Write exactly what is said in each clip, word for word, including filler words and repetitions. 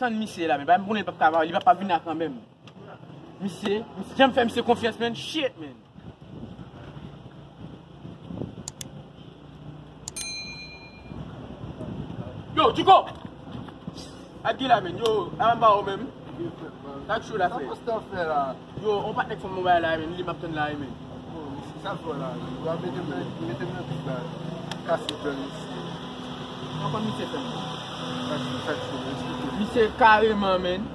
Tann misye la, men. Bagay m konnen li p ap ka, li p ap vin la kanmenm. Misye, misye, jan m fè misye konfyans, men. Shit, men. Yo, Djiko! Ak Gila, men. Yo, a m ba ou menm. Sa k cho la fè? Sa pastè fè la? Yo, on patnè k fè m yon bagay la, men. Li m ap tann la, men. Sa fè la? Yo ap mete m nan, mete m nan tout la. Kase djòl isi. Mwen konn misye fè m. Sa k cho, sa k cho? Eksplike m. Misye kareman, men.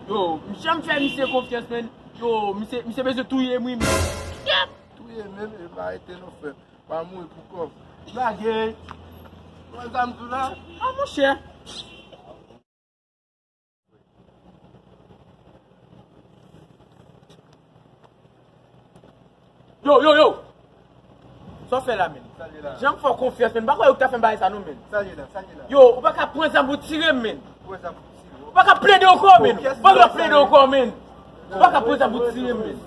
Yo, m janm fè misye konfyans, men. Yo, misye, misye bezwen touye m, wi, men. Touye menm, e pa rete non, frè. Pa mouri pou kòb. Lage. Pran zam tou la. A, monchè. Yo, yo, yo. Sa w fè la, men? Sa l ye la? Jan m fè w konfyans, men. M pa kwè yo ki ta fè m bagay sa, non, men. Sa l ye la? Sa l ye la? Yo, ou pa ka pran zam pou tire m, men. Pran zam pou tire w. Ou pa ka plede ankò, men. Ou pa ka plede ankò, men. Ou pa ka pran zam pou tire m, men.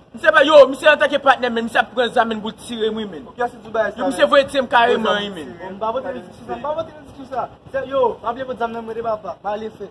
Misye pa, yo, misye antanke patnè m, men, misye ap pran zam, men, pou tire m, wi, men. Yo, misye voye tire m kareman, wi, men. M pa vote nan diskisyon sa, m pa vote nan diskisyon sa. Yo, pa bliye pot zam nan, mwen de papa, m ale fè.